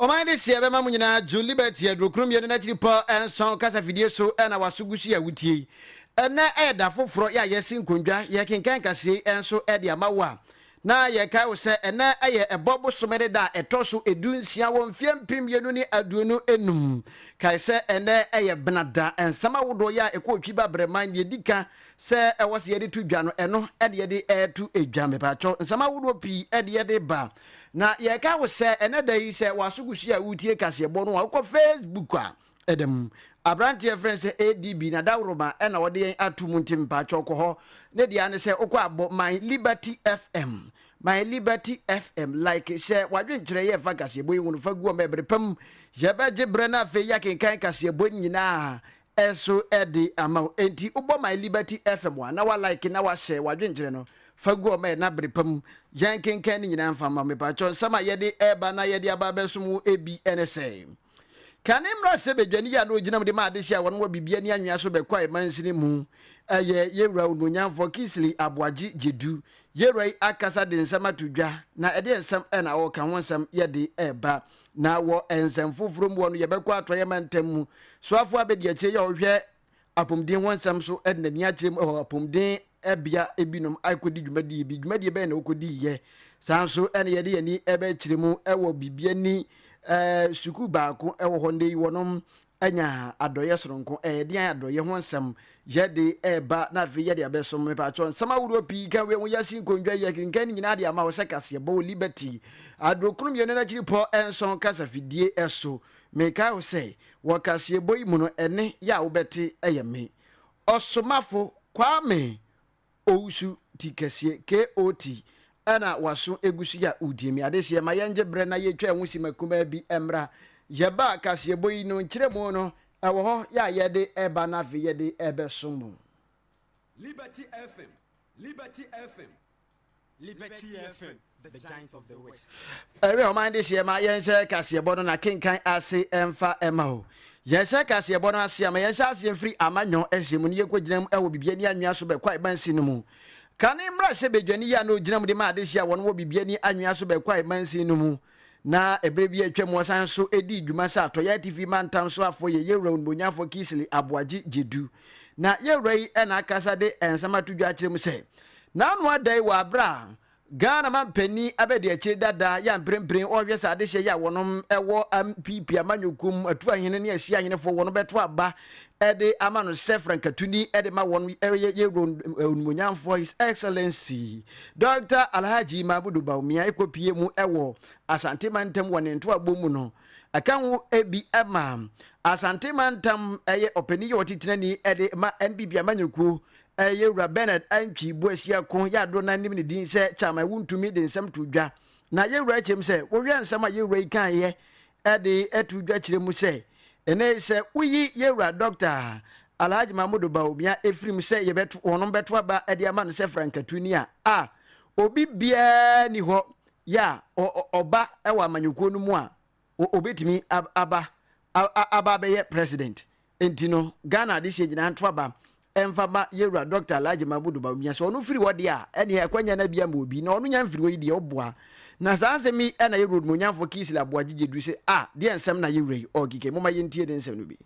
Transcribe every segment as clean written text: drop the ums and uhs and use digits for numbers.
Ɔman de seɛ bɛma mo nyinaa dwo Liberty aduokron mmienu n'akyiri pɔ nson kasa fidie so na waso gu so yɛ wotie yi. Ɛnnɛ ɛyɛ da foforɔ yɛ a yɛasi nkondwa yɛkenkan kaseɛ yi nso de ama wo a na yɛkae wo sɛ ɛnnɛ ɛyɛ ɛbɔ bosome ne da a ɛtɔ so 16 wɔ mfeɛ 2025. Kae sɛ ɛnnɛ ɛyɛ benada nsɛm ahodoɔ yɛ a ɛkɔ otwi ba brɛman deɛ ɛdi ka sɛ ɛwɔ sɛ yɛde to dwa no ɛno ɛne yɛde ɛto dwa. Mepaakyɛw nsɛm ahodoɔ pii ɛne yɛde ba. Na yɛka wo sɛ ɛnɛ da yi sɛ w'aso gu so a woretie kaseɛbɔ no a, wokɔ Facebook a, ɛda mu. Aberanteɛ frɛ no sɛ ADB na dawuroma ɛna ɔde yɛn ato mu nti mpaakyɛw kɔ hɔ. Ne deɛ ne sɛ wokɔ abɔ My Liberty FM. My Liberty FM like hyɛ w'adwenkyerɛ yɛ fa kaseɛbɔ yi ho no fa gu ɔma ɛbere pa mu. Yɛbɛgye berɛ na afei yɛakenkan kaseɛbɔ nyinaa so de ama wo. Enti wobɔ My Liberty FM a, na wa like na wa share w'adwenkyerɛ no fa gu ɔma na bere pa mu yɛnkenkan ne nyinaa mfa mma wo. Mepakyɛw nsɛm a yɛde reba na yɛde aba abɛsom wo bi ne sɛ, Kane mmra sɛ badwani yi a na ogyina mu de ma adehye a wɔn wɔ biribi ani anwea so bɛkɔ a mansini mu ɛyɛ Yɛwura Onuonyamfoɔ Kingsley Aboagye Gyedu. Yɛwura yi akasa de nsɛm ato dwa na ɛdeɛ nsɛm na ɔreka ho nsɛm yɛde reba. Na wɔ nsɛm foforɔ mu wɔ no, yɛbɛkɔ atɔeɛ mantam mu. Soafoɔ abɛdiakyire yi a ɔhwɛ apɔmuden ho nsɛm so de n'ani akyerɛ mu wɔ apɔmuden bea binom akɔdi dwumadie bi. Dwumadie bɛn na ɔkɔdiiɛ? Saa nso ɛna yɛde yɛn ani bɛkyerɛ mu wɔ biribiani sukuu baako wɔ hɔ nnɛ yi wɔnom anya adɔeɛ soronko. Ɛyɛ deɛn adɔeɛ ho nsɛm yɛde ɛreba na afei yɛde abɛsom? Mepaakyɛw nsɛm ahodoɔ pii ka wei ho. Yɛasi nkondwa yi yɛkenkan ne nyinaa de ama wo sɛ kaseɛbɔ wɔ Liberty aduokron mmienu no akyiri pɔ nson kasafidie so. Mekae wo sɛ wɔ kaseɛbɔ yi mu no ɛne yɛ a wobɛte yɛ me Ɔsomafo Kwame Owusu ti kɛseɛ, KOT, ɛna waso egu so yi a wotie me adehyeɛ ma yɛngye berɛ na yɛtwa ɛho sima kumaa bi mmra. Yɛba a kaseɛbɔ yi no nkyerɛmu no ɛwɔ hɔ yɛ a yɛde ɛba na afei yɛde ɛbɛso mo. Liberty FM, Liberty FM. Liberty FM, the giant of the West. Ɛwɛ ɔman de hyeɛ ma yɛnhyɛ kaseɛbɔ no na kenkan ase ɛmfa ɛma o. Yɛhyɛ kaseɛbɔ no ase a ma yɛnhyɛ aseɛ mfiri amanyɔ ɛhyɛ mu ne yɛnkɔgyina mu ɛwɔ Bibiani anwea so bɛkwae mansin no mu. Kane mmarahyɛ badwani yi a na ɔgyina mu de ma adehyeɛ a wɔn wɔ Bibiani anwea so bɛkwae mansin no mu na ɛberɛ bi a atwa mu ɔsan nso dii dwuma sɛ Atɔeɛ Atifi Mantam soafoɔ yɛ Yɛwura Onimonyamfoɔ Kingsley Aboagye Gyedu. Na Yɛwura yi na akasa de nsɛm ato dwa akyerɛ mu sɛ n'ano ada yi wɔ aberɛ a Ghana manpanin abadiakyire dada yɛ a mprempren ɔrehwɛ sɛ adehyeɛ yi a wɔnom wɔ NPP amanyɔkuo mu atuahene ne asiahenefoɔ wɔnom bɛto aba de ama no sɛ frankatuni de ma wɔn yɛ yɛwura Onimonyamfoɔ His Excellency Dr. Alhaji Mahmudu Bawumia ɛkɔpie mu wɔ Asante mantam wɔ ne ntoabɔ mu no ɛka ho bi ma Asante mantam ɛyɛ ɔpanin yɛ ɔtitenani de ma NPP amanyɔkuo ɛyɛ Wura Bernard Antwi Boasiako yɛ adoɔ no anim ne din sɛ Chairman Wontumi de nsɛm to dwa na yɛwura kyɛm sɛ wohwɛ nsɛm a yɛwura yi kaeɛ de to dwa kyerɛ mu sɛ ɛnɛ sɛ woyi yɛwura Dɔkta Alhaji Mahmudu Bawumia ɛfirim sɛ yɛbɛto wɔnom bɛto aba de ama no sɛ frankatuni a a obi biara ni hɔ yɛ a ɔba wɔ amanyɔkuo no mu a obetumi aba aba abɛyɛ president. Nti no Ghana adehyeɛ nyinaa nto aba mfa ma yɛwura Dɔkta Alhaji Mahmudu Bawumia. Sɛ ɔno firi hɔ deɛ a, ɛneɛ akwanya no abi ama obi. Na ɔno nya mfiri hɔ yi deɛ ɔboa. Na saa nsɛm yi na yɛwura Onimuonyamfoɔ Kingsley Aboagye Gyeduru se, ah, deɛ nsɛm na yɛwura yi ɔrekeka yi, momma yɛntie ne nsɛm no bi.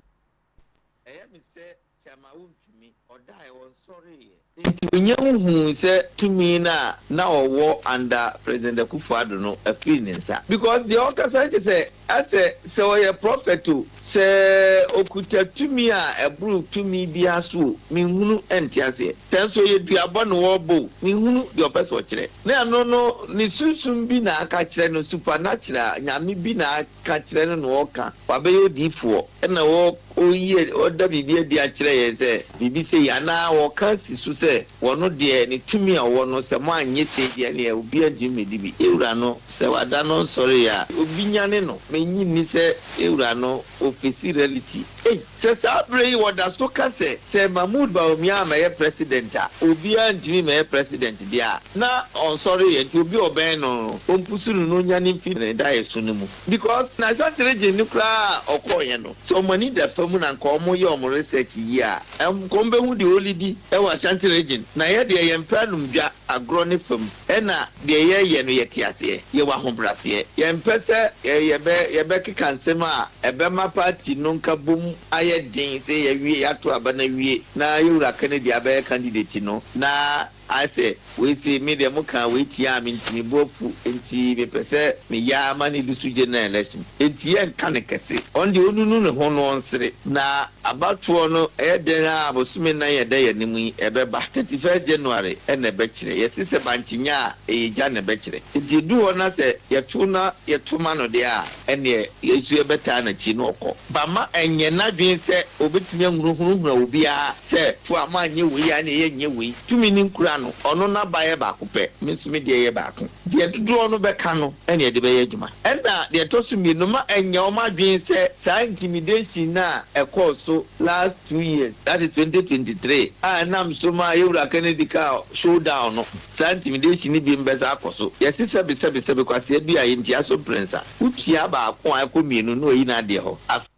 Ɛyɛ me sɛ Kyama wontumi, ɔdaeɛ ɔnsɔreeɛ. Nti onya nhuu sɛ tumi no a na ɔwɔ under President Akufo Addo no afiri ne nsa. Because deɛ ɔkasa no kyesɛ asɛ sɛ ɔyɛ prophet o, sɛ okuta tumi a ɛboro tumi biara so o, menhunu nte aseɛ. Sɛ nso ɔyɛ duabɔ na ɔrebɔ o, menhunu deɛ ɔpɛ sɛ ɔkyerɛ. Na ɛno no ne sunsum bi na aka akyerɛ no, supernatural, Nyame bi na aka kyerɛ no na ɔreka, wabɛyɛ odiyifoɔ na ɔreyi ɔda biribi adi akyerɛ yɛn sɛ biribi sei, anaa ɔreka asi so sɛ ɔno deɛ ne tumi a ɔwɔ no sɛ moanyɛ sei deɛ ɛneɛ obiara ntumi mmɛdi bi. Yɛn Wura no, sɛ wada no ɔnsɔreeɛ a, obi nyane no. Mennye nni sɛ yɛn Wura no ɔfesi reality. Ei, sɛ saa berɛ yi wɔda so ka sɛ, sɛ Mahmoud Bawumia ammɛyɛ president a, obiara ntumi mmɛyɛ president deɛ a, na ɔnsɔreeɛ, nti obi a ɔbɛn no no, ɔmpusu no na ɔnyane mfi ne daeɛso no mu. Because na Ashanti region no koraa a ɔkɔeɛ no, sɛ wɔn ani da fam na nka wɔyɛ wɔn research yie a, nka wɔbɛhu deɛ ɔrelidi wɔ Ashanti region. Na yɛ deɛ yɛmpɛ anomdwa, agorɔ ne fam. Ɛna deɛ yɛyɛ no yɛte aseɛ, yɛwɔ ahobraseɛ. Yɛmpɛ sɛ yɛbɛ yɛbɛkeka nsɛm a ɛbɛma party no nkabom ayɛ den sɛ yɛawie yɛato aba no awie na yɛwura Kennedy abɛyɛ candidate no na ayɛ sɛ wei se me deɛ mokaa wei tiaa me nti me bo afu nti mepɛ sɛ meyɛ ara ma no di so general election nti yɛnka no kɛse. Ɔno deɛ ɔnunu ne ho na ɔnsere na Abatoɔ no ɛyɛ dɛn ara a bosome nan a ɛda yɛn anim yi ɛbɛba. 31st January na ɛbɛkyerɛ. Yɛse sɛ bankye nya a ɛyɛ gya na ɛbɛkyerɛ. Nti ɛdu hɔ na sɛ yɛto na yɛto ma no deɛ a ɛneɛ yɛn nso yɛbɛtaa n'akyi na ɔkɔ. But ma ɛnyɛ n'adwene sɛ ɔbɛtumi ahunahunahuna obiara sɛ fo a moanyɛ wei a ɛneɛ yɛnyɛ wei. Tumi no nkura no. Ɔno n'aba yɛ baako pɛ, me nso me deɛ yɛ baako. Deɛ dodoɔ no bɛka no na yɛde bɛyɛ adwuma. Ɛna deɛ ɛtɔ so mmienu, mma ɛnyɛ wɔn adwene sɛ saa intimidation no a ɛkɔɔ so last 2 years, that is 2023, a ɛnam so maa Yɛwura Kennedy kaa showdown no, saa intimidation no biom bɛsan akɔ so. Yɛse sɛbe sɛbe sɛbe kwasea bi a yɛntia so mprɛnsa, wotua baako a ɛkɔ mmienu na wayi n'adeɛ hɔ. Afei.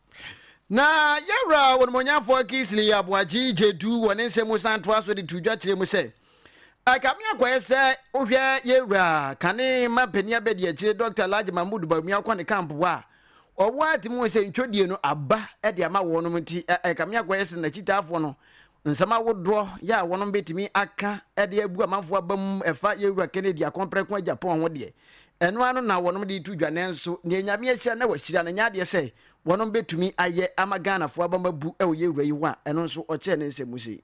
Na Yɛwura Onimuonyamfoɔ Kingsley Aboagye Gyedu wɔ ne nsɛm mu san toa so de to dwa kyerɛ mu sɛ, Ɛkame akɔyɛ sɛ wohwɛ Yɛwura kane mampanin abadiakyire Dɔkta Alhaji Mahmood Bawumia kɔ ne camp hɔ a, ɔwɔ ara tumi hu sɛ ntwodie no aba de ama wɔnom nti ɛkame akɔyɛ sɛ n'akyitaafoɔ no nsɛm awodoɔ yɛ a wɔnom bɛtumi aka de abu amanfoɔ aba mu ɛfa Yɛwura Kennedy Akɔmprɛko Agyapong ho deɛ ɛno ano na wɔnom de to dwa. Nanso nea Nyame ahyira na wahyira no nyɛ adeɛ sɛ wɔnom bɛtumi ayɛ ama Ghanafoɔ abam abu wɔ yɛn wura yi ho a, ɛno nso ɔkyɛɛ ne nsɛm mu sei.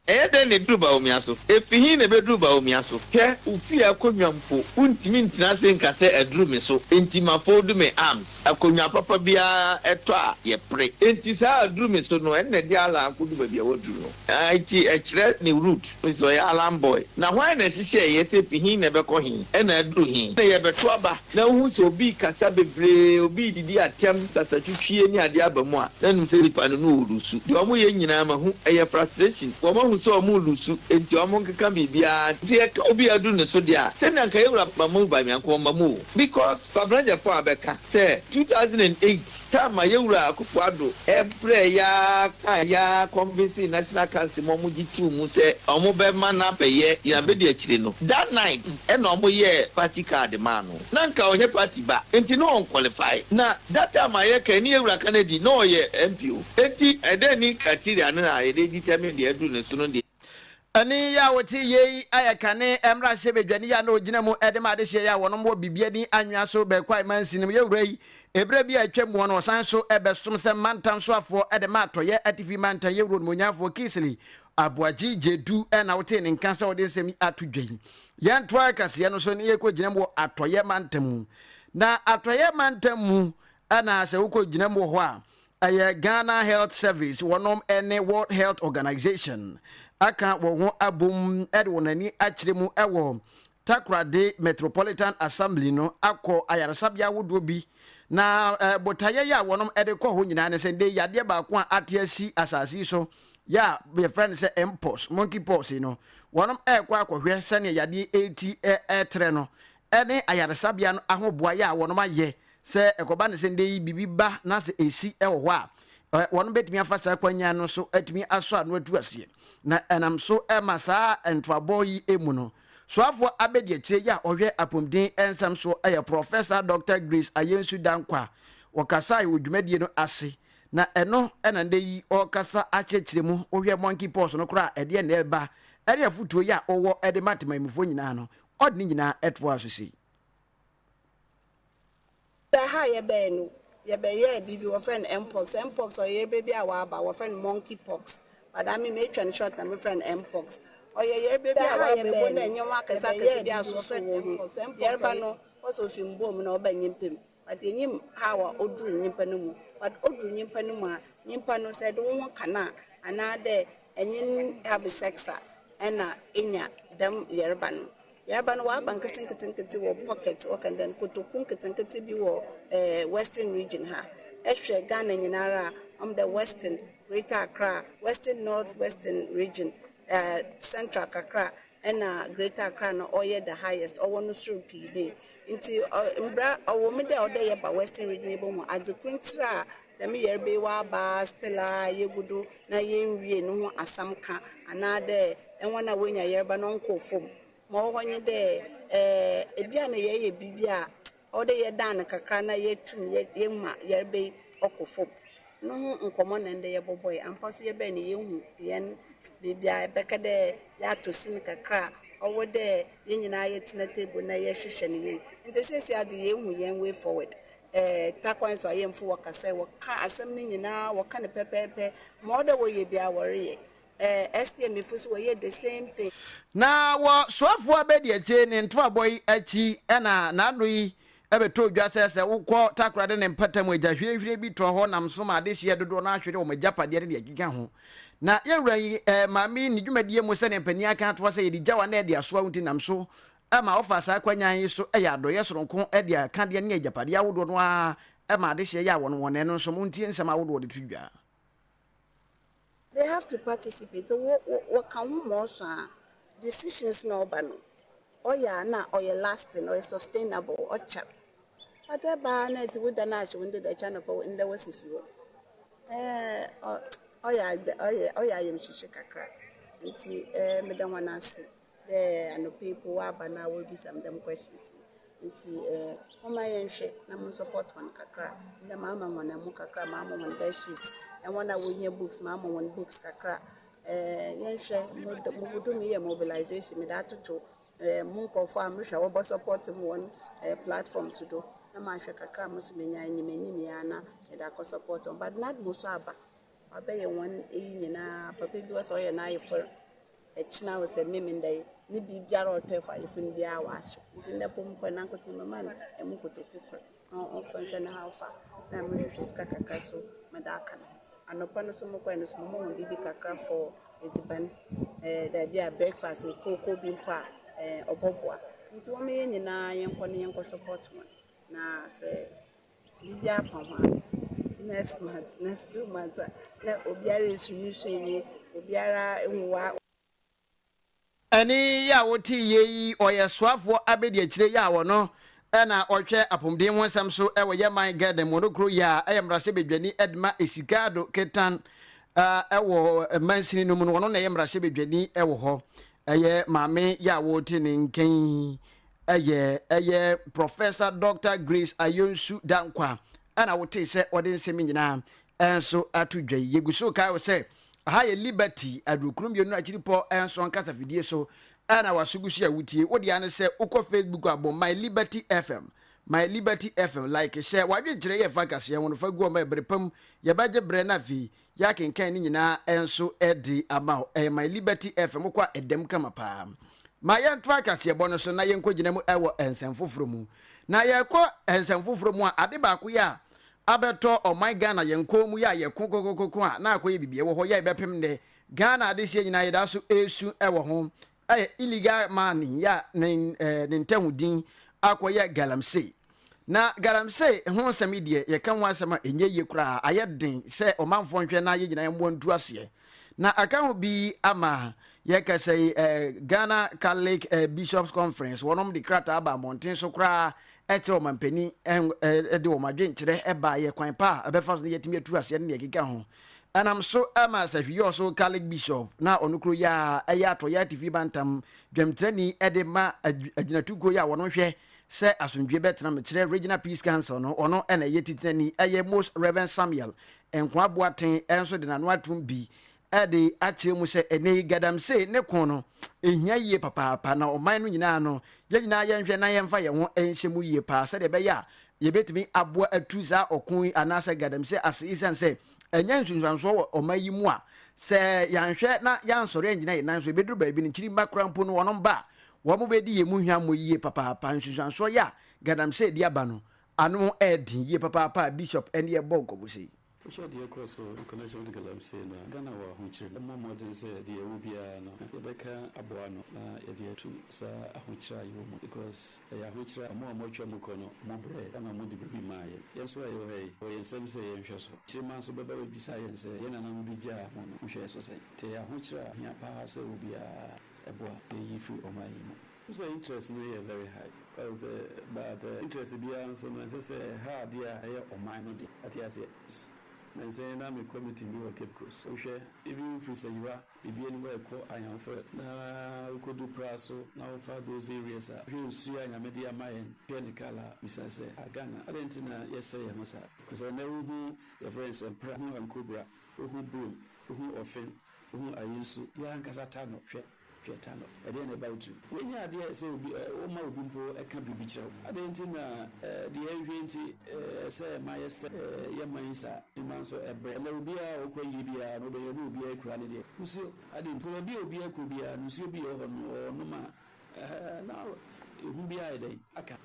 Ɛyɛ dɛn na eduru Bawumia so? Efi he na ebeduru Bawumia so? Hwɛ, wo fie akonnwa mpo, wuntumi ntena ase nka sɛ aduru me so, enti mafoldu me arms. Akonnwa papa biara ɛtɔ a, yɛpere. Enti saa aduru me so no, ɛno na ɛde Alan akodu baabi a waduru no. Enti ɛkyerɛ ne root, sɛ ɔyɛ Alan boy. Na hwan na ɛhyehyɛeɛ sɛ fi he na ɛbɛkɔ he na aduru he? Na yɛbɛto aba na wohu sɛ obi rekasa bebree, obi redidi atɛm, kasatwitwie ne adeɛ aba mu a, na nim sɛ nipa no na ɔrelusu. Deɛ wɔyɛ nyinaa mahu, ɛyɛ frustration. Wɔahu sɛ wɔrelusu, enti wɔnkeka biribiara. Sɛ yɛka obi a aduru ne so deɛ a, sɛnea anka yɛn wura Mahmoud Bawumia nka ɔmma mu o. Because Kwabena Agyapong abɛka sɛ 2008 time a yɛn wura Akufo Addo brɛɛ yɛ ara kaa yɛ ara convincee National Council ma wɔgye too mu sɛ wɔbɛma no abɛyɛ yɛn abɛdi akyire no, that night ɛna wɔyɛɛ party card maa no. Na nka ɔnyɛ party ba, nti na ɔnqualify. Na that time a yɛka yi ne yɛn wura Kennedy na ɔyɛ MP o. Enti ɛdɛn ne criteria no a yɛde determine deɛ aduru ne so no deɛ? Ɛne yi a wote yei ayɛ kane mmarahyɛbadwani yi a na ɔgyina mu de ma adehyeɛ yi a wɔnom wɔ Bibiani anwea so Bɛkwae mansini mu yɛwura yi ɛberɛ bi a atwam mu no ɔsan so bɛsom sɛ mantam soafoɔ de ma atɔeɛ atifi mantam yɛwura onimuonyamfoɔ Kingsley Aboagye Gyedu na wotee ne nka sɛ ɔde nsɛm yi ato dwa yi. Yɛntoa kaseɛ no so ne yɛkɔ gyina mu wɔ atɔeɛ mantam mu. Na atɔeɛ mantam mu na sɛ wokɔ gyina mu wɔ hɔ a Ɛyɛ Ghana Health Service wɔnom ne World Health Organization aka wɔn ho abom de wɔn ani akyerɛ mu wɔ Takoradi Metropolitan Assembly no akɔ ayaresabea ahodoɔ bi na botaeɛ yɛ a wɔnom de kɔ hɔ nyinaa ne sɛ ndɛ yadeɛ baako a ate asi asase yi so yɛ a yɛfrɛ no sɛ mpox, monkey pox yi no wɔnom ɛrekɔ akɔhwɛ sɛnea yadeɛ ɛreti ɛretrɛ no ɛne ayaresabea no ahoboa yɛ a wɔnom ayɛ Sɛ ɛkɔba no sɛ ndɛ yi biribi ba na sɛ esi wɔ hɔ a, wɔn bɛtumi afa saa kwanyan no so atumi asɔ ano atu aseɛ. Na ɛnam so ma saa ntoabɔ yi mu no, soafoɔ abɛdiakyire yi a ɔhwɛ apomuden nsɛm soɔ yɛ Prɔfɛsa Dɔkta Grace Ayensu Dankwah. Ɔkasae wɔ dwumadie no ase, na ɛno na ndɛ yi ɔrekasa akyerɛkyerɛ mu. Wohwɛ monkey pox no koraa a, ɛdeɛn na ɛreba, ɛne afotuo yi a ɔwɔ de ma temanmufoɔ nyinaa no, ɔde ne nyinaa toaa so sei. Sɛ ha a yɛbɛe no, yɛbɛyɛɛ biribi wɔfrɛ no Mpox. Mpox ɔyɛ yarba bi a ɔaba, wɔfrɛ no monkey pox but ame metwa no short na mefrɛ no Mpox. Ɔyɛ yarba bi a ɔaba ebohu dɛ nyewa akɛse akɛse bi asoso wɔ ho. Yarba no wɔse ofi mbowa mu na ɔba nyimpa mu but yenyim how a odur nyimpa no mu but odur nyimpa no mu a, nyimpa no sɛ edze woho ka no a anaa dɛ enye no have sex a nna enya dɛm yarba no. Yarba no ɔaba nketsenketsenketse wɔ pocket, wɔka no dɛn, kotoku nketsenketse bi wɔ eh Western region ha. Ehwɛ Ghana nyinara a, Ɔmo dɛ Western, Greater Accra, Western North Western Region, Central kakra na Greater Accra na ɔyɛ the highest, ɔwɔ no sor pii dei. Ntsi mbra ɔwɔ mu dɛ ɔwɔ dɛ yɛba Western Region yebohu adze kor ntsi a dɛm yarba yi ɔaba a still a yegu do na yennwie no ho asɛm kã anaadɛ hɔn a woenya yarba no ɔnnkɔɔ famu. Ma ɔwɔ hɔ nye dɛ bi a na yɛreyɛ biribi a ɔwɔ dɛ yɛdan no kakra na yetum yɛma yarba yi ɔkɔ famu. No ho nkɔmbɔ na ndɛ yɛbɔbɔe. Ampa so yɛbae no yehu hɛn beebi a yɛbɛka dɛ yɛatɔ sin kakra a ɔwɔ dɛ hɛn nyinaa yɛtsena table na yɛhyehyɛ no yie. Ntsi sesei adze yehu hɛn way forward. Tarkwa nso ayɛmfo wɔkasa, wɔka asɛm no nyinaa, wɔka no pɛpɛɛpɛ. Ma ɔwɔ dɛ wɔyɛ biara wɔreyɛ. STM fo so wɔyɛ the same thing. Na wɔ soafoɔ abadiakyire ne ntoabɔ yi akyi na n'ano yi bɛtɔɔ dwa sɛ sɛ wokɔ Takoradi ne mpɔtam a gya hwirenhwiren bi tɔ hɔ nam so ma adehyeɛ dodoɔ no ara hwere wɔn agyapadeɛ ne deɛ ɛkeka ho. Na yɛn wura yi, maame yi ne dwumadie mu sɛdeɛ mpanin aka atoa sɛ yɛde gyawa na ɛde asoa wo nti nam so ma wɔfa saa kwanyan yi so yɛ adɔeɛ soronko de akadeɛ ne agyapadeɛ ahodoɔ no ara ma adehyeɛ yɛ a wɔn wɔn ɛno nso montie nsɛm ahodoɔ de to dwa. They have to participate, sɛ wɔ wɔ wɔka ho ma ɔsɔ a, decisions na ɔba no, ɔyɛ a na ɔyɛ lasting, ɔyɛ sustainable, ɔkyɛr. But ɛba a na ɛte wo da no ahyɛ wo ndeda akyi anɔpa ndɛ wɔsi fi hɔ. Ɛɛ ɔ ɔyɛ adɛ ɔyɛ ɔyɛ ayamhyehye kakra. Nti ɛɛ meda hɔn ase dɛ anɔpa yi po wɔaba na wɔrebisa me dɛm questions yi. Nti eh, momma yɛnhwɛ na mo support hɔn kakra. Ndɛ maama hɔn ɛmo kakra, maama hɔn bed sheet, hɔn a wohia books, maama hɔn books kakra. Eh, yɛnhwɛ, mugu do meyɛ mobilization, mede atoto eh, mo nkorɔfo a mehwɛ a wɔbɔ support mo wɔn platforms do na mahwɛ kakra a mo nso menya enyim enyim yi ara na mede akɔ support wɔn. But NADMO so aba, wabɛyɛ wɔn eyi nyinaa. Papa bi wɔ sɛ ɔyɛ n'ayefor ɛkyena wɔ sɛ Memenda yi, ne biribiara a ɔtɔe for ayefo no biara wahyew. Nti ndɛ po mokɔ nankotsee mema no ɛmo kotoku kor na ɔmfa nhwɛ ne how far na mehwehwɛ sika kakra so mede aka ne ho. Anɔpa no so mokɔe no so moma hɔn biribi kakra for edziban, daabi a breakfast kooko bi mpo a ɔbɔboa. Nti wɔma yɛn nyinaa yɛnkɔ na yɛnkɔ support hɔn. Na sɛ biribiara pa ho a, next month, next 2 months a, na obiara esu ne su ewie, obiara ehu wa. Ɛne yi a wote yie yi, ɔyɛ soafoɔ abɛdiakyire yi a ɔno ɛna ɔhwɛ apɔmuden ho nsɛm so ɛwɔ yɛ man Ghana mu. Ɔno kuro yi a ɛyɛ mmarahyɛbadwani ɛdema Essikado Ketan ɛwɔ mansini no mu no, ɔno na ɛyɛ mmarahyɛbadwani ɛwɔ hɔ. Ɛyɛ maame yi a wote ne nkan ɛyɛ Professor Dr. Grace Ayonsu Dankwa ɛna wote sɛ ɔde nsɛm nyinaa ɛnso ato dwa yi. Yɛgu so kae wo sɛ aha yɛ Liberty 92 akyiripɔ nson kasafidie so ɛna waso gu so a wotie. Wo deɛ ne sɛ wokɔ Facebook abɔ My Liberty FM, My Liberty FM, like hyɛ wadwenkyerɛ yɛ fa kaseɛ ho no fa gu ɔma ɛbere pam yɛbɛgye berɛ no afei yɛakenkan ne nyinaa ɛnso ɛde ama wo. Ɛyɛ My Liberty FM, wokɔ a ɛdam kama paa. Ma yɛnto akaseɛbɔ no so na yɛnkɔgyina mu ɛwɔ nsɛm foforɔ mu. Na yɛkɔ nsɛm foforɔ mu a, ade baako yɛ a abɛtɔ ɔman Ghana yɛn kɔn mu yɛ a yɛko kokokoko a na akɔyɛ biribi ɛwɔ hɔ yɛ bɛpem nnɛ Ghana adehyeɛ nyinaa yɛda so ɛresu ɛwɔ ho ɛyɛ illegal mining yɛ a ne ntɛho din akɔyɛ galamsey. Na galamsey ho nsɛm yi deɛ yɛka ho asɛm a ɛnyɛ yie koraa, ayɛ den sɛ ɔmanfoɔ nhwɛ na yɛ nyinaa mmoa ntu aseɛ. Na aka ho bi ama yɛkasa yi Ghana Catholic Bishops Conference wɔnom de krataa ba mmɔnten so koraa ɛkyerɛ ɔmampanin de wɔn adwenkyerɛ baeɛ kwan pa a ɛbɛfa so na yɛatumi atu aseɛ ne deɛ ɛkeka ho. Ɛnam so ma Sahwi-Yɔso Catholic Bishop na ɔno kuro yi a ɛyɛ Atɔeɛ Atifi Mantam dwamtirani de ma agyinatukuo yi a wɔn hwɛ sɛ asomdwie bɛtena mekyerɛ Regional Peace Council no, ɔno na ɛyɛ titenani, ɛyɛ Most Rev. Samuel Nkoa Boateng nso de n'ano atom bi de akyerɛ mu sɛ ɛnnɛ yi Galamsey ne ko no ɛhia yie papaapa na ɔman no nyinaa no yɛn nyinaa yɛnhwɛ na yɛmfa yɛn ho nhyɛ mu yie paa sɛdeɛ ɛbɛyɛ a yɛbɛtumi aboa atu saa ɔko yi anaasɛ Galamsey ase esiane sɛ ɛnyɛ nsunsuansoɔ wɔ ɔman yi mu a sɛ yɛanhwɛ na yɛansɔre angyina yɛn nan so ɛbɛduru baabi no nkyirimma koraa mpo no wɔnom ba a wɔbɛdi yɛn mu hwammɔ yie papaapa. Nsunsuansoɔ yɛ a Galamsey de aba no ano ɛɛden yie papaapa a Bishop ɛne yɛbɔ nkɔmmɔ sei. Wohwɛ deɛ ɛkɔɔ so in connection with galamsey no a, Ghana wɔ ahokyere. Yɛmmɔ mmɔden sɛ deɛ yɛwɔ biara no yɛbɛka aboa ano na yɛde atu saa ahokyere a yɛwɔ mu because ɛyɛ ahokyere a wɔn a wɔatwa mu kɔ no wɔbrɛɛ ɛna wɔde biribi maa yɛn. Yɛn nso a yɛwɔ ha yi, ɛwɔ yɛn nsam sɛ yɛnhwɛ so. Nkyirimma nso bɛba abɛbisa yɛn sɛ yɛn nananom de gyaa mo no, mohwɛɛ so sɛn? Nti ɛyɛ ahokyere a ɛhia pa ara sɛ obiara boa na yɛyi firi ɔman yi mu. Wohu sɛ interest no yɛ very high. Woahu sɛ but interest biara nso no ɛnsɛ sɛ ɛha adeɛ a ɛyɛ ɔman no dea. Wate aseɛ? Nansa yi na mekɔ meeting bi wɔ Cape Coast. Wohwɛ even wofiri Sanyiwa biribi anim hɔ ɛkɔ Ayanfrɛ na wokɔdu Pra so na wofa those areas a, wohwɛ nsuo a Nyame de ama yɛn, hwɛ ne colour a, bisa sɛ ah Ghana adɛn nti na yɛsɛe yɛn ho saa? Because ɛnnɛ wohu yɛfrɛ no sɛ Pra, wohu Ankobra, wohu Birim, wohu Ɔfen, wohu Ayensu, yɛn ankasa Tano, hwɛ. Hwɛ ta no, ɛdeɛn na ɛba wo tirim? Wei nyɛ adeɛ a ɛsɛ obi, woma obi mpo ka biribi kyerɛ wo. Adɛn nti na deɛ ɛnhwɛ nti ɛsɛ ɛma yɛsɛ yɛn man yi saa? Mma nso ɛbrɛ. Ɛnnɛ obiara a ɔkɔ ayie biara no, wobɛhwɛ na obiara kura ne deɛ. Nsuo, adɛn nti? Baabi a obiara kɔ biara no, nsuo bi wɔ hɔ no, ɔnom a, na ehu biara ayɛ dɛn? Aka.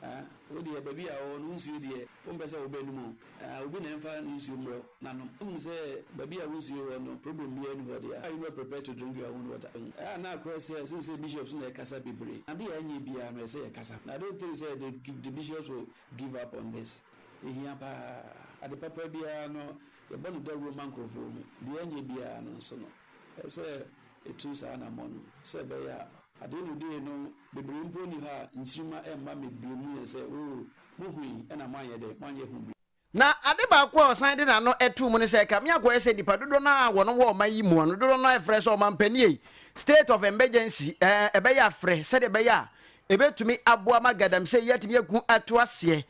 Wo deɛ, baabi a ɔwɔ no, wo nsuo deɛ, wompɛ sɛ wobɛnom o. Ah obi na ɛmfa ne nsuo mmerɛ wo na nom. Wonim sɛ baabi a wo nsuo wɔ no problem biara nni hɔ deɛ a, are you not prepared to drink your own water? Ɛyɛ a na akɔyɛ sɛ ɛsene sɛ bishops na ɛkasa bebree. Adeɛ a ɛnyɛ biara no ɛsɛ yɛkasa. Na I don't think sɛ the the bishops will give up on this. Ɛhia paa. Ade papa biara no yɛbɔ no dawuro ma nkorɔfoɔ hu. Deɛ ɛnyɛ biara no nso no ɛsɛ yɛtu saa anammɔn no sɛ ɛbɛyɛ a at the end of the day no bebree mpo nni hɔ a nkyirimma ɛmma mmɛbue mu yɛn sɛ oh Mohui na moanyɛ dɛn? Moanyɛ ho biribi. Na ade baako a ɔsan de n'ano too mu ne sɛ, Ɛkame akɔyɛ sɛ nnipa dodoɔ no ara a wɔn wɔ ɔman yi mu no dodoɔ no ara frɛ sɛ ɔmampanin ei, state of emergency, ɛɛ, ɛbɛyɛ afrɛ sɛdeɛ ɛbɛyɛ a ɛbɛtumi aboa ma galamsey yi atumi aku ato aseɛ.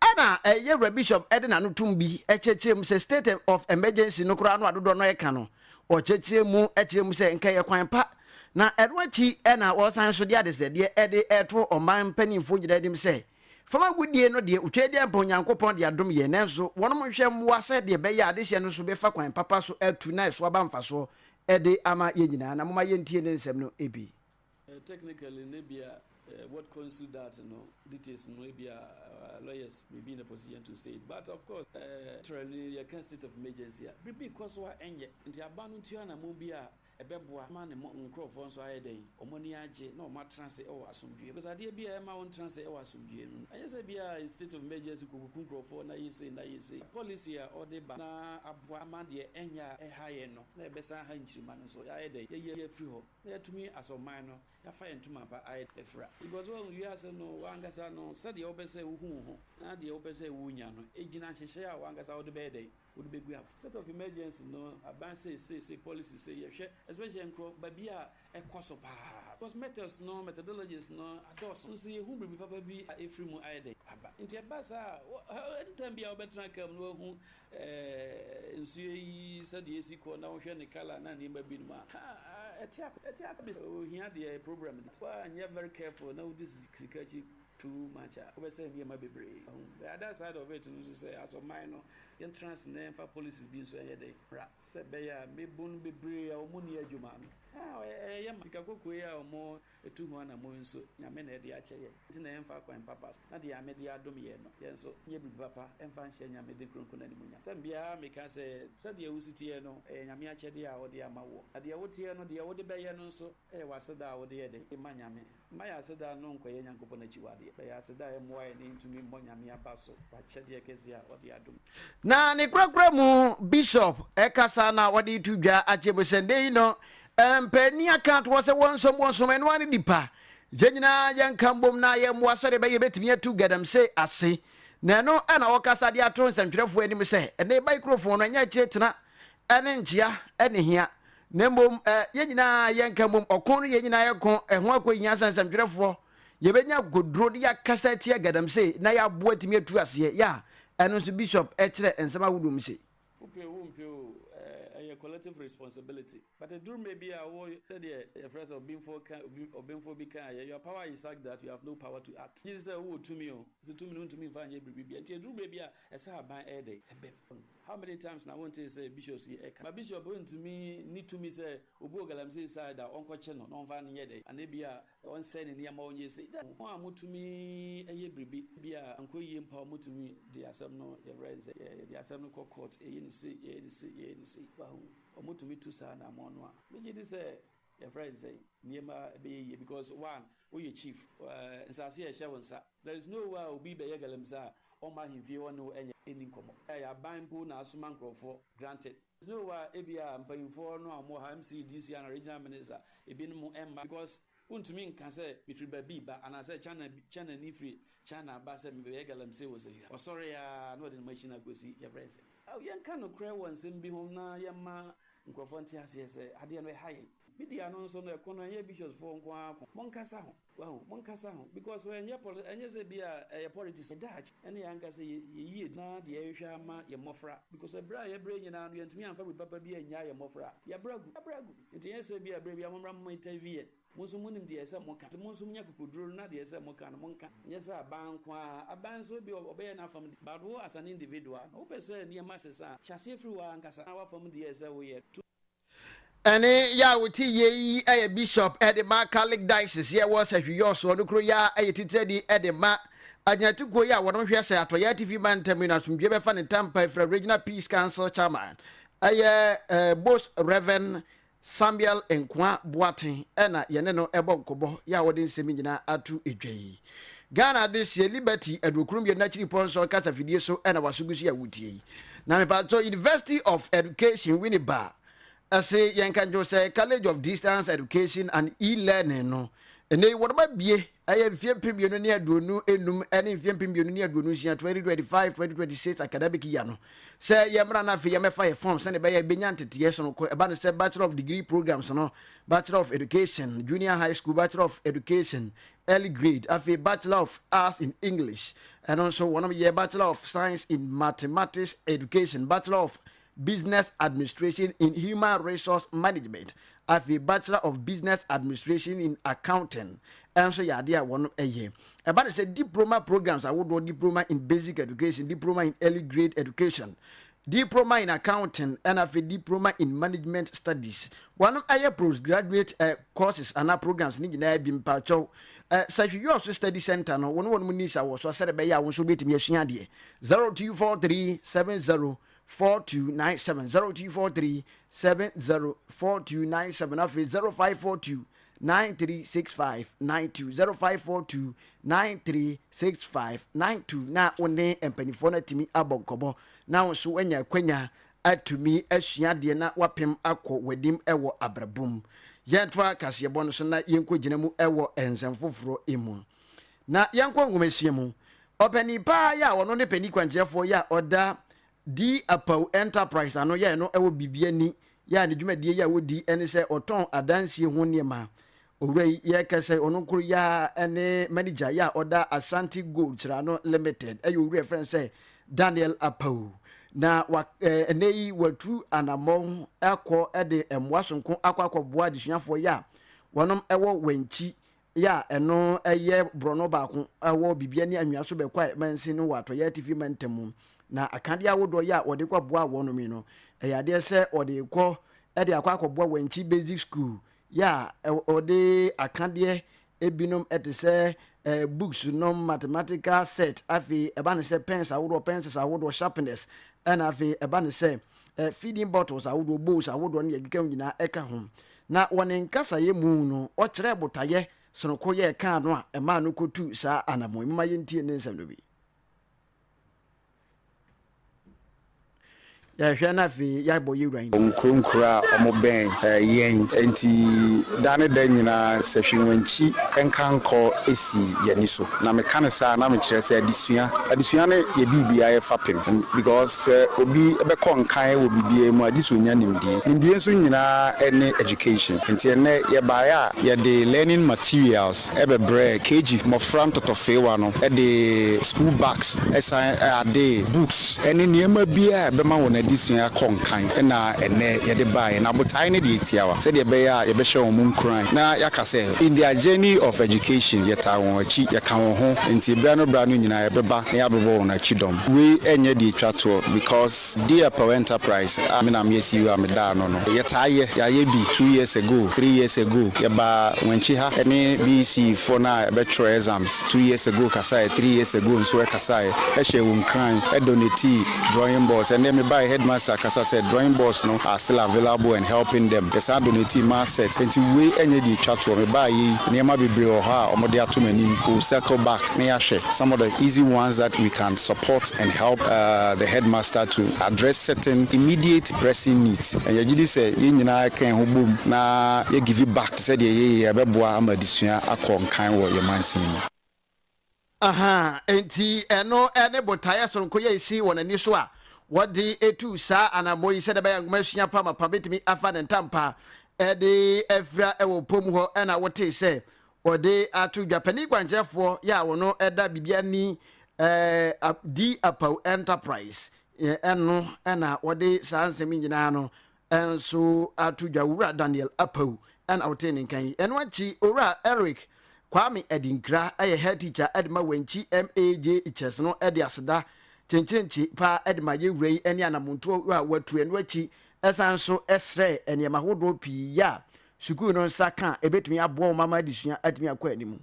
Ɛna ɛyɛ Wura Bishop de n'ano tom bi kyerɛkyerɛ mu sɛ state of emergency no koraa no a dodoɔ no ɛka no, ɔkyerɛkyerɛ mu kyerɛ mu sɛ nka ɛyɛ kwan pa. Na ɛno akyi na wɔsan nso de adesrɛdeɛ de reto ɔman mpanimfoɔ nyinaa anim sɛ Fam agodie no deɛ, Otwaadiampa Onyankopɔn de adom yɛn, nanso wɔnom nhwɛ mmoa sɛ deɛ ɛbɛyɛ a adehyeɛ no nso bɛfa kwan papa so atu na ɛso aba mfasoɔ de ama yɛn nyinaa. Na momma yɛntie ne nsɛm no bi. Technically no ebia what constitute that no details no ebia lawyers may be in a position to say it but of course literally yɛka state of emergency a biribi kɔ so a ɛnyɛ nti aban no ntua anammɔn bi a ɛbɛboa ma ne nkurɔfoɔ nso ayɛ dɛn? Wɔn ani agye na wɔatena ase wɔ asomdwoeɛ. Because adeɛ bi a ɛmma wontena ase wɔ asomdwoeɛ no, ɛnyɛ sɛ bi a state of emergency kɔkuku nkurɔfoɔ na yɛ sei na yɛ sei. Policy a wɔde ba na aboa ama deɛ ɛnyɛ a ɛha yɛn no na ɛbɛsan aha nkyirimma no nso, yɛayɛ dɛn? Yɛayi afiri hɔ na yɛatumi asɔ ɔman no, yɛafa yɛn ntoma pa ayɛ afira. Because woahu, wiase no, wo ankasa no, sɛdeɛ wopɛ sɛ wohu wo ho na deɛ wopɛ sɛ wonya no, ɛgyina nhyehyɛeɛ a wo ankasa wode bɛyɛ dɛn? Wode bɛgu a. State of emergency no aban sei sei sei policy sei yɛhwɛ especially nkurɔ baabi a ɛkɔ so paa because methods no methodologies no adɔɔso nso yɛhu biribi papa bi a ɛfiri mu ayɛ dɛn aba nti ɛba saa a anytime bi a wobɛtena kaa mu na wahu eh, nsuo yi sɛdeɛ ɛsi kɔ na wohwɛ ne colour na nneɛma binom a ha ɛte akɔ ɛte akɔ ohia deɛ program de woanyɛ very careful na wodi sika akyi too much a, wobɛsɛe nneɛma bebree. Wahu? The other side of it no nso sɛ, as ɔman no, yɛntena ase na yɛmfa policies bi nso nyɛ dɛn? Mmra. Sɛ ɛbɛyɛ a mmabun bebree a wɔn nni adwuma no, ah, ɛyɛ yɛn ma. Sika kɔkɔɔ yi a wɔtu ho anammɔn yi nso, Nyame na ɛde akyɛ yɛn. Nti na yɛmfa kwan papa so, na deɛ Nyame de adom yɛn no, yɛn nso, nyɛ biribi papa mfa nhyɛ Nyame din kronkron no animuonyam. Tɛm biara meka sɛ, sɛdeɛ wosi teɛ no, ɛyɛ Nyame akyɛdeɛ a ɔde ama woɔ. Na deɛ woteɛ no, deɛ wode bɛyɛ no nso, ɛyɛ w'aseda a wode yɛ dɛn? Ma Nyame. Mma yɛn aseda no nnkɔyɛ Nyankopɔn akyiwadeɛ. Bɛyɛ aseda a ɛmmoa yɛn na yɛntumi mmɔ Nyame aba so wɔ akyɛdeɛ kɛseɛ a ɔde adom. Na ne korakora mu Bishop kasa na ɔde reto dwa akyerɛ mu sɛ nnɛ yi no mpanin aka ato hɔ sɛ wɔnsom wɔnsom ɛno ara ne nipa. Yɛn nyinaa yɛnka mbom na yɛmmoa sɛdeɛ ɛbɛyɛ yɛbɛtumi atu galamsey ase. Na ɛno na ɔkasa de ato nsɛntwerɛfoɔ anim sɛ ɛnnɛ microphone no ɛnyɛ akyire tena ne nkyea ne hia na mmom yɛn nyinaa yɛnka mmom ɔko no yɛn nyinaa yɛko ɛho akɔhia sɛ nsɛmtwerɛfoɔ yɛbɛnya akokoduro de yɛakasa atia galamsey na yɛaboa atumi atu aseɛ yɛ a ɛno nso bishop kyerɛ nsɛm ahodoɔ mu sei. Wopɛ o wompɛ o, ɛyɛ collective responsibility. But ɛduru mmerɛ bi a wo sɛdeɛ yɛfrɛ sɛ ɔbenfoɔ ka obi ɔbenfoɔ bi kaeɛ, your power is such that you have no power to act. Gye di sɛ wowɔ tumi o, nso tumi no wontumi mfa nyɛ biribi biara. Nti ɛduru berɛ bi a ɛsɛ aban ɛyɛ dɛn? Ɛbɛ. How many times na wontee sɛ bishops yi ɛka? But bishop ntumi nni tumi sɛ obi wɔ galamsey side a ɔnkɔkye no na ɔmfa no nyɛ dɛn anaa ebia ɔnsɛe ne nneɛma ɔnyɛ sei. Da mo a motumi yɛ biribi ebia ankɔ yie mpo a motumi de asɛm no yɛfrɛ no sɛ yɛde asɛm no kɔ court yɛyɛ no sei yɛyɛ no sei yɛyɛ no sei. Wahu? Wɔtumi tu saa anammɔn no a megye di sɛ yɛfrɛ no sɛn nneɛma bɛyɛ yie because one woyɛ chief eh, nsase a ɛhyɛ wo nsa there is no way a obi bɛyɛ galamsey a ɔmma ahemfie hɔ ne wo ɛnyɛ ɛnni nkɔmmɔ. Ɛyɛ aban mpo na asoma nkurɔfoɔ granted. There is no way a ebia mpanyinfoɔ no a wɔwɔ ha MC, DC anaa regional minister ebinom ɛmma because wontumi nka sɛ mefiri baabi reba anaasɛ China China ni firi China aba sɛ mebɛyɛ galamsey wɔ sɛ ɔsɔre a na ɔde ne machine akɔsi yɛfrɛ no sɛ. Yɛnka nokorɛ wɔ nsɛm bi ho na yɛmma nkurɔfoɔ nte aseɛ sɛ adeɛ no ɛha yɛn. Media no nso no ɛko no ɛnyɛ bishops foɔ nko ara ko. Monkasa ho. Wahu? Monkasa ho. Because ɛnyɛ poli ɛnyɛ sɛ bi a ɛyɛ politics. Yɛn daakye ɛne yɛn ankasa yɛ yɛ yiedie na deɛ yɛhwehwɛ ama yɛn mmɔfra. Because ɛberɛ a yɛbrɛ nyinaa no yɛntumi amfa biribi papa bi annyaa yɛn mmɔfra. Yɛabrɛ agu. Yɛabrɛ agu. Nti ɛnyɛ sɛ bi a berɛ biara mommra momma interview yɛn. Mo nso monim deɛ ɛsɛ sɛ moka. Nti mo nso monya akokoduro no na deɛ ɛsɛ sɛ moka no monka. Ɛnyɛ sɛ aban nko ara. Aban nso ebia ɔbɛyɛ n'afam deɛ. But wo as an individual no, wopɛ sɛ nneɛma sesa a, hyɛ aseɛ firi wo ara ankasa na w'afam deɛ ɛsɛ sɛ woyɛ. To. Ɛne yɛ a wote yie yi yɛ Bishop de ma Catholic Diocese yɛ wɔ Sahwi Soɔ no kuro yi ara yɛ titirani de ma agyinatukuo yi a wɔnom hwɛ sɛ atɔeɛ atifi mantam yi no asomdwie bɛfa ne ntampa fira Regional Peace Council Chairman ɛyɛ Most Reverend Samuel Nkoa Boateng na yɛne no bɔ nkɔmmɔ yɛ a wɔde nsɛm yi nyinaa ato dwa yi. Ghana adehyeɛ Liberty 92 n'akyiri pɔnsɔn kasa fidie so na waso gu so yɛ wotie yi. Na mepatɔ University of Education Winneba ɛse yɛnka nkyɛw sɛ College of Distance Education and E-Learning no ɛnɛ yi wɔnom abie Ɛyɛ mfeɛ 2025 ne mfeɛ 2026, 2025-2026 academic year no. Sɛ yɛmmra no afei yɛmmɛfa yɛ form sɛdeɛ ɛbɛyɛ yɛbɛnya nteteeɛ sononko. Ɛba no sɛ Bachelor of Degree programs no, Bachelor of Education, Junior High School, Bachelor of Education, Early Grade, afei Bachelor of Arts in English, ɛno nso wɔnom yɛ Bachelor of Science in Mathematics Education, Bachelor of Business Administration in Human Resource Management, afei Bachelor of Business Administration in Accounting nso yɛ adeɛ a wɔn yɛ. Ɛba no sɛ diploma programs ahodoɔ, Diploma in Basic Education, Diploma in Early Grade Education, Diploma in Accounting, ɛna afei Diploma in Management Studies. Wɔn yɛ postgraduate eh, courses anaa programs ne nyinaa bi mpakyɛw. Eh, Sahwi Study Center no, wɔn wɔn ni sa wɔ so sɛdeɛ ɛbɛyɛ a wɔn nso bɛtumi asua adeɛ. 0243 70 4297 0243 704297 afei 0542 936592 0542 936592 na wo ne mpanimfoɔ no atumi abɔ nkɔmmɔ na wo nso woanya akwanya atumi asua adeɛ na wapem akɔ w'anim wɔ abrabɔ mu. Yɛntoa kaseɛbɔ no so na yɛnkɔgyina mu wɔ nsɛm foforɔ mu. Na yɛnkɔ nwomasua mu. Ɔpanin paa yi a ɔno ne panin kwankyerɛfoɔ yi a ɔda D. Apawu Enterprise ano yɛ no wɔ Bibiani yi a ne dwumadie yi a ɔdi ne sɛ ɔtɔn adansie ho nneɛma. Owura yi yɛreka sɛ ɔno koro yi ara ne manager yi a ɔda Ashanti Gold Kyerano Limited ɛyɛ owura yɛfrɛ no sɛ Daniel Apawu. Na wa ɛnɛ yi watu anammɔn akɔ de mmoa sonko akɔ akɔboa adesuafoɔ yi a wɔnom ɛwɔ Wankyi yɛ a ɛno yɛ borɔno baako wɔ Bibia ne Anwia so Bɛkwae mansin no wɔ Atɔeɛ Atifi mantam mu. Na akadeɛ ahodoɔ yɛ a wɔde kɔ boa wɔnom yi no, ɛyɛ adeɛ sɛ wɔde rekɔ de akɔ akɔboa Wankyi Basic School yɛ a wɔde akadeɛ ebinom te sɛ books nom, mathematical set, afei ɛba no sɛ pens ahodoɔ, pencils ahodoɔ, sharpeners, ɛna afei ɛba no sɛ feeding bottles ahodoɔ, bowls ahodoɔ ne deɛ ɛkeka ho nyinaa ɛka ho. Na wɔ ne nkasaeɛ mu no, ɔkyerɛɛ botaeɛ sononko yɛɛ kaa no a ɛmaa no kɔtuu saa anammɔn yi. Momma yɛntie ne nsɛm no bi. Yɛhwɛ na afei yɛabɔ yɛn wura yi. Nkuro nkuro a wɔbɛn yɛn nti da ne da nyinaa sahwiwankyi nkankɔ si yɛn ani so. Na meka no saa a na mekyerɛ sɛ adesua, adesua no yɛ biribiara yɛ fapem because sɛ obi bɛkɔ nkan wɔ biribiara mu a gye sɛ ɔnya nimdie. Nimdie nso nyinaa ne education. Nti ɛnnɛ yɛbaeɛ a yɛde learning materials bɛbrɛɛ KG mmɔfra ntɔtɔfeewa no de school bags san adee books ne nneɛma biara a ɛbɛma wɔn. adesua akɔ nkan na ɛnnɛ yɛde baeɛ. Na botaeɛ no deɛ tiawa, sɛdeɛ ɛbɛyɛ a yɛbɛhyɛ wɔn nkuran na yɛaka sɛ in their journey of education yɛtaa wɔn akyi, yɛka wɔn ho, nti berɛ ano berɛ ano nyinaa yɛbɛba na yɛabɛbɔ wɔn akyi dɔm. Wei ɛnyɛ deɛ ɛtwa toɔ because Deapel Enterprise a me na meyɛ CEO a meda ano no, yɛtaa yɛ, yɛayɛ bi 2 years ago, 3 years ago, yɛbaa Wankyi ha ne BECE foɔ no a ɛbɛtwerɛ exams 2 years ago kasaeɛ, 3 years ago nso ɛkasaeɛ, ɛhyɛ wɔn nkuran, ɛdonate drawing boards. Ɛnɛ mebaeɛ, headmaster kasa sɛ drawing boards no are still available and helping them. Yɛsan donate math set, nti wei ɛnyɛ deɛ ɛtwa toɔ. Mebaeɛ yi, nneɛma bebree wɔ hɔ a wɔde ato m'anim. We will circle back na yɛahwɛ some of the easy ones that we can support and help the headmaster to address certain immediate pressing needs. And yɛgye di sɛ yɛn nyinaa ka yɛn ho bom na yɛ give back te sɛ deɛ yɛyɛ, yɛbɛboa ama adesua akɔ nkan wɔ yɛn mansin mu. Aha, nti ɛno ɛne botaeɛ soronko yɛ esi wɔn ani so a wɔde etu saa anammɔ yi sɛdeɛ ɛbɛyɛ nwoma sua pa mapa bɛtumi afa ne ntampa ɛde afira ɛwɔ pom hɔ. Ɛna wɔte sɛ wɔde ato dwa, panin kwankyerɛfoɔ yɛ a wɔn ɛda biribi ani di Apaw Enterprise ɛno ɛna wɔde saa nsɛm yi nyinaa no ɛnso ato dwa. Wura Daniel Apaw ɛna wɔte ne nkan yi. Ɛno akyi, Owura Eric Kwame Adinkra ɛyɛ head teacher ɛde ma Wankyi MAJHS no, ɛde aseda kyenkyenkye paa ɛde ma yɛwura yi ɛne anamontoɔ a watu. Ɛno akyi, ɛsan so ɛsrɛ nneɛma ahodoɔ pii yɛ a sukuu no nsa ka a ɛbɛtumi aboa wɔn ama adesua atumi akɔ anim.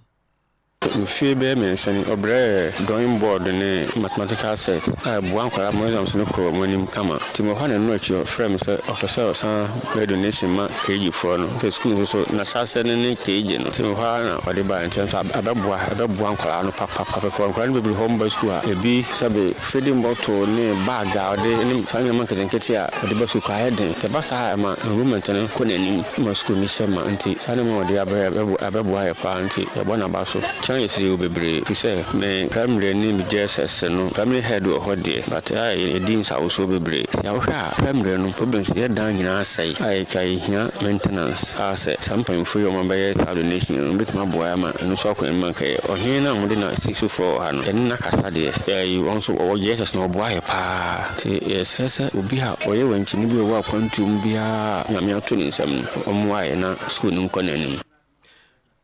Mfie bɛyɛ 3 ni ɔbrɛɛ drawing board ne mathematical set a ɛboa nkwadaa ma exams no kɔ wɔn anim kama. Nti mewɔ hɔ na ɛno akyi ɔfrɛ me sɛ ɔpɛ sɛ ɔsan bɛyɛ donation ma KG foɔ no, sɛ sukuu nso so n'ahyɛaseɛ no ne KG no. Nti mewɔ hɔ ara na ɔde baeɛ. Nti nso abɛboa nkwadaa no papapapa. Nkwadaa no bebree hɔ mba sukuu a ebi sɛbe feeding bottle ne bag a ɔde ne saa nneɛma nketenkete a ɔde ba sukuu ayɛ den. Nti ɛba saa a, ɛma enrollment no kɔ n'anim ma sukuu no hyɛ ma. Nti saa nneɛma a ɔde abɛyɛ abɛboa yɛ paa, nti yɛbɔ n'aba so. Kyɛn yɛ siri wɔ bebree fi sɛ me primary ne me JSS no, primary head wɔ hɔ deɛ, but a yɛdi nsawosoɔ bebree. Sɛ wohwɛ a, primary no problems yɛ dan nyinaa asɛe a yɛtwa, yɛhia maintenance a sɛ saa mpanyimfoɔ yi a wɔn bɛyɛ saa donation no bɛtumi aboa ama ɛno nso akɔ anim. Anka ɔhene no a wɔde na si sofoɔ wɔ ha no, yɛne no akasa deɛ, yɛyi wɔn nso wɔwɔ JSS no, wɔboa yɛ paa. Nti yɛsrɛ sɛ obi a ɔyɛ wankyini bi a ɔwɔ akwantuo mu biara a Nyame ato ne nsam no, ɔmmoa yɛ na sukuu no nkɔ n'anim.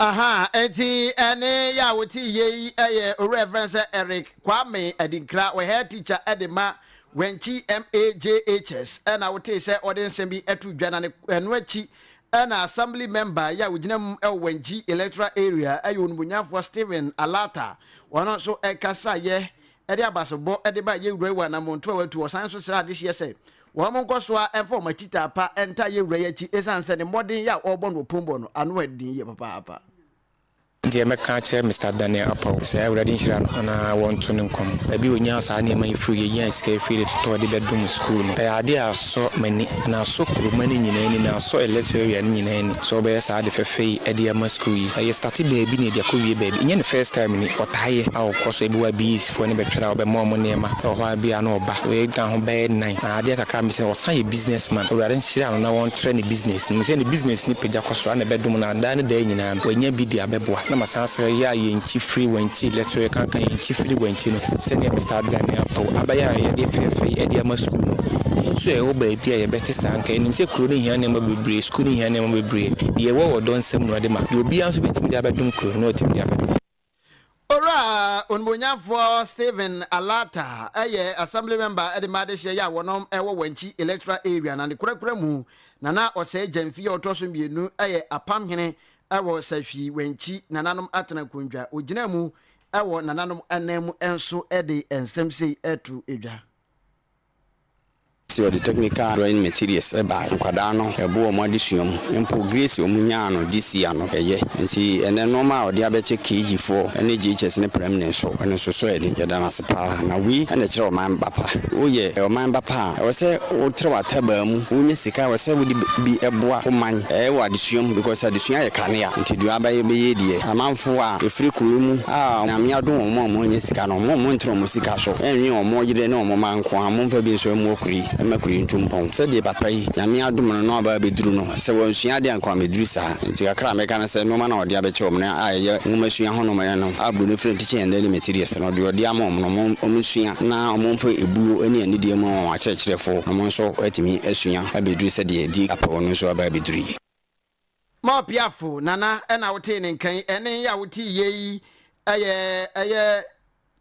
Aha, nti ɛne yɛ a wote yie yi ɛyɛ owura ɛfrɛ sɛ Eric Kwame Adinkra, wɔ head teacher ɛde ma Wankyi MAJHS, ɛna wote sɛ ɔde nsɛm bi ɛto dwa. Na ne ɛno akyi ɛna assembly member yɛ a wogyina mu ɛwɔ Wankyi electoral area, ɛyɛ onimonyamfoɔ Stephen Alata, wɔn nso ɛkasa yɛ ɛde abasobɔ ɛde ba yɛwura yi wɔ anamonto a watu. Ɔsan nso srɛ adehyeɛ sɛ wɔn nkɔ so a ɛmfa wɔn akyi taapa ɛnta yɛwura yi akyi, ɛsiane sɛ ne mmɔden yɛ a ɔrebɔ no wɔ pombɔ no ano ɛden yie papaapa. Deɛ mɛka akyerɛ Mr Daniel Apaw sɛ Awurade nhyira no na wɔnto ne nkɔm. Baabi a ɔnyaa saa nneɛma yi firi, yɛnyaa sika yi firi de totɔ de bɛdom sukuu no, ɛyɛ adeɛ a asɔ m'ani na asɔ kuroma no nyinaa ani na asɔ electoral area no nyinaa ani sɛ wɔbɛyɛ saa ade fɛfɛ yi de ama sukuu yi. Ɛyɛ start baabi na yɛde akɔwie baabi. Ɛnyɛ ne first time ni, ɔtaa yɛ a ɔkɔ so. Ebi wɔ a BECE foɔ no bɛtwerɛ a ɔbɛma wɔn nneɛma ɛwɔ hɔ a bi a na ɔba wei ka ho bɛyɛ nnan. Na adeɛ kakra mesɛ ɔsan yɛ business man. Awurade nhyira no na wɔntrɛ ne business no mu sɛ ne business no pagya kɔ soro a na ɛbɛdom no a daa ne daa nyinaa no wanya bi de abɛboa. Na masan srɛ yɛ a yɛnkyi firi Wankyi lɛtoro yɛkanka yɛnkyi firi Wankyi no sɛdeɛ Mr Daniel Apaw abɛyɛ a yɛde fɛɛfɛ yi de ama sukuu no, yɛn nso a yɛwɔ baabi a yɛbɛte saa, nka yɛnim sɛ kuro no hia nneɛma bebree, sukuu no hia nneɛma bebree. Deɛ ɛwɔ wɔ dɔ nsam na ɔde ma deɛ obiara nso bɛtumi de abɛdom kuro no na ɔtumi de abɛdom. Owura onimonyamfoɔ Stephen Alata ɛyɛ assembly member ɛde ma adehyeɛ yɛ a wɔnom ɛwɔ Wankyi electoral area, na ne korakora mu Nana Ɔsɛe Gyamfi a ɔtɔ so mmienu ɛyɛ apamhene ɛwɔ Sahwi Wankyi nananom atena nkonnwa ogyina mu ɛwɔ nananom anan mu nso ɛde nsɛm sei ɛto edwa. Sɛ ɔde technical drawing materials ɛba nkwadaa no, ɛbo wɔn adesua mu mpo. Grades wɔn nyaa no this year no ɛyɛ, nti ɛnɛ nneɛma a ɔde abɛkyɛ KG foɔ ɛne JHS ne primary nso, ɛno nso so ɛde yɛda no ase paa. Na wei ɛna ɛkyerɛ ɔman ba pa. Woyɛ ɔman ba pa a, ɛwɔ sɛ wotrɛ w'atabaa mu, wonya sika, ɛwɔ sɛ wode bi ɛboa wo man ɛwɔ adesua mu, because adesua yɛ kanea. Nti deɛ abɛyɛ bɛyɛ deɛ amanfoɔ a ɛfiri kuro mu a Nyame adom wɔn a wɔanya sika no, wɔn ntere wɔn sika so ɛnwe wɔn yere ne wɔn mma nko a, momfa bi nso mmoa kuro yi. mma kuro yi ntu mpɔn. Sɛdeɛ papa yi, Nyame adom no na waba abɛduru no, sɛ wansua adeɛ a anka wammɛduru saa. Nti kakra a mɛka ne sɛ, nnoɔma no a ɔde abɛkyɛ wɔn no a ɛyɛ nwomasua ho nnoɔma no a buroni frɛ no teaching and learning materials no, deɛ ɔde ama wɔn no, wɔnsua na wɔmfa ebuo ne anidie mma wɔn akyerɛkyerɛfoɔ na wɔn nso atumi asua abɛduru sɛdeɛ Di Apaw no nso aba abɛduru yi. Ma ɔpiafo Nana na wotee ne nka yi, ɛnne yi a wotee yei yɛ ɛyɛ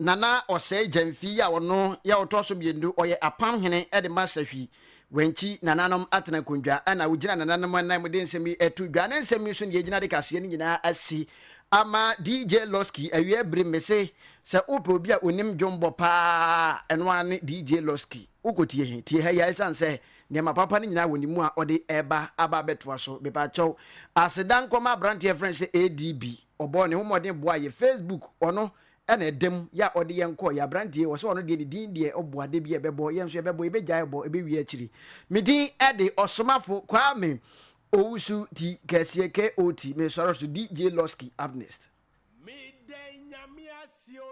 Nana Ɔsɛe Gyamfi yi a ɔno yɛ ɔtɔ so mmienu, ɔyɛ apam hene de ma Sahwi Wankyi nananom atena nkondwa na ogyina nananom anan mu de nsɛm yi to dwa. Ne nsɛm yi so na yɛgyina de kaseɛ no nyinaa asi ama DJ Losky awia bere mese sɛ wopɛ obi a onim dwom bɔ paa ɛno ara ne DJ Losky. Wokɔtie he? Tie ha yi a ɛsiane sɛ nneɛma papa no nyinaa wɔ ne mu a ɔde ɛreba aba abɛtoa so. Mepaakyɛw aseda nkɔma aberanteɛ yɛfrɛ no sɛ ADB. Ɔbɔɔ ne ho mmɔden boaa yɛ Facebook ɔno Ɛna ɛda mu yɛ a ɔde yɛn kɔɔ yɛ abranteɛ yi ɔsɛ ɔno deɛ ne din deɛ ɔbɔ ade bi a ɛbɛbɔ yɛn nso yɛbɛbɔ yɛbɛgyae bɔ ɛbɛwie akyiri me din ɛde ɔsomafo Kwame Owusu ti kɛseɛ KOT mesɔre so DJ Losky up next.